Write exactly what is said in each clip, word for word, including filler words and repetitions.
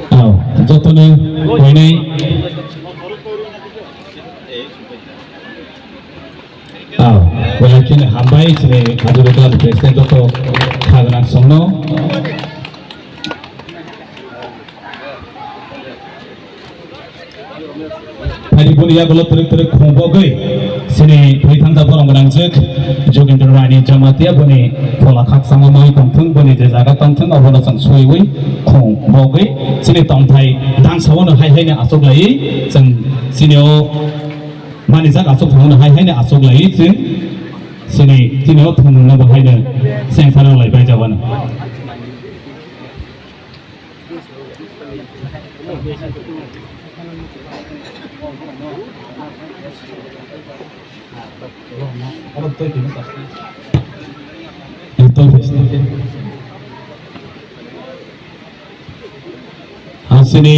Aw, jotono koinai. Aw, belai kheno hambai chini Kajuru Club President joto khagwna songno. Phaidi boni yagulo twrwk twrwk khum bogwi chini thwi thangsa borok gwnangjwk Jogendra Rani Jamatia boni phola khakchangma mai tongthwng, boni je jaga tongthwng obono chwng swiwi khum bogwi chini tongthai dangsaono hai haino achuk laiwi chwng chini o manijak achuk thangmano hai haino achuk laiwi chwng chini chini o thwngmungno bo haino sengphano lai bai jabano. Asini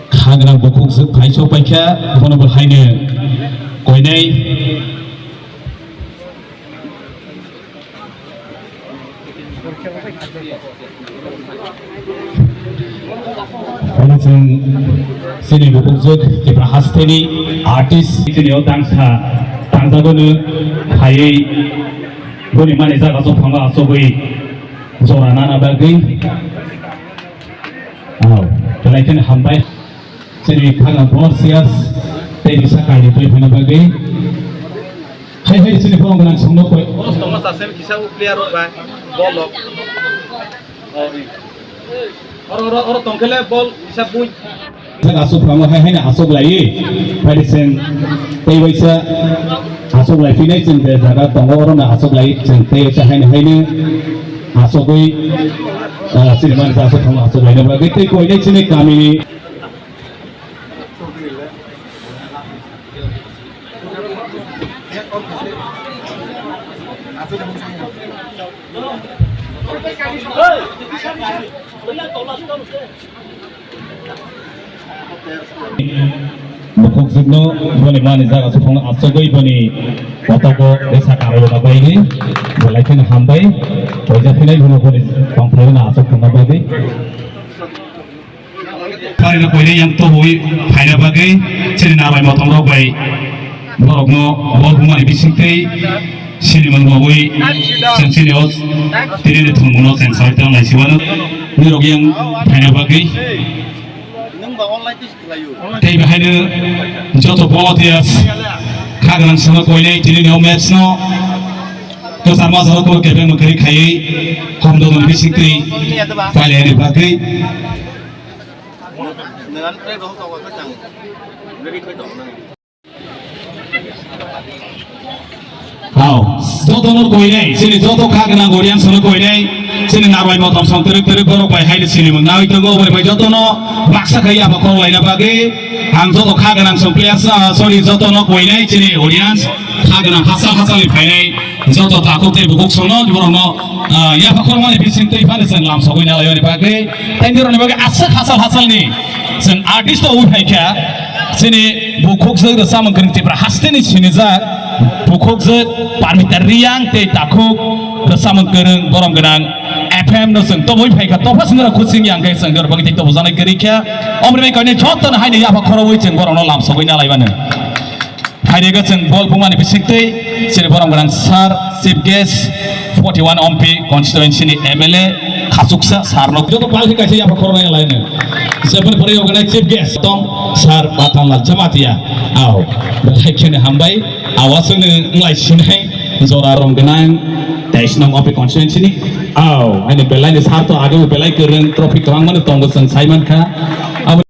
khagra bukhuk swk phai sok paikha, bono bo haino koinai. Ani chwng chini bukhuk swk Tripura hasteni artist chini o tangsa tangjago no phaiwi boni mani jaga sok thangma asogwi jora nana bagwi. Oh, belai kheno hambai. Chini khagna bor siyas tei bisa kainwi twi phano bagwi. Hai hai chini borok gwnang songno koi. Boss tongma sasem kisa u player rok bai. Ball rok. Oh, i. Oro, oro, oro tongkhele ball kisa bui. Thang asuk phano hai hai na asuk lai. Phai sen tei waisa asuk lai phinai chwng je jaga tongo oro na asuk lai chwng tei waisa hai hai ni asugwi, ah, chini mani asuk phano asuk lai na bagwi tei koi ni chini kami ni. Bukhuk jwkno boni mani jaga sukung asogwi boni kotogo resa karwi bagwi belai kheno hambai. Poisa phinai bono boni tongthai no asok tongna bagwi. Karina koine yang tobui phaina bagwi chini nabai motom rok bai borokno bol bumani bisingtwi sini mangwi chwng chini o tini ni thwngmungno chwng sawi tong lai siwano nirok yang phaina bagwi. Tei behaino joto volunteers kha gwnang songno koinai tini ni o match no kwchar ma jora kok kebeng mwkhari khaiwi hamdong bisingtwi pailani bagwi. Hao, jotono koinai, chini joto kha gwnang audience no koinai, chini narwai motom song twrwk twrwk borok bai haino sini mung nawi tongo, oboni bai jotono baksa khai yapha khorok laina bagwi, ang joto kha gwnang song players, ah, sorry, jotono koinai, chini audience, kha gwnang hachal hachal ni phainai, joto takhuk tei bukhuk songno, borokno, ah, yapha khorokmani bising twi phano chwng lam sogwi nalaimani bagwi, tei nirokni bagwi aswk hachal hachal ni chwng artist o wi phaikha, chini bukhuk jwk rwchapmung kwrwng Tripura hasteni sinijak bukhuk jwk Parmita Riyang tei takhuk rwchapmung kwrwng borom gwnang F M no chwng tobwi phaikha, topha swngra kuching yang khe chwng jorok bagwi tei tobo janai kwrwi kha. Omri bai koine jotono haino yapha khorogwi chwng borokno lam sogwi nalaimano. Phainai khe chwng bol bumani bisingtwi chini borom gwnang sir, chief guest, forty one M P constituency ni M L A khachuksa sir no joto palhi kaisa yapha khoroknai laino. Jeboni pore organize chief guest tong sir Batanlal Jamatia. Ao, belai kheno hambai. Awa chwngno wnglaisi nai jora rong gwnang teis nong M P constituency ni. Ao, ani belai ni sir to age belai kwrwng trophy kwbangma no tongo chwng sai mankha. Abo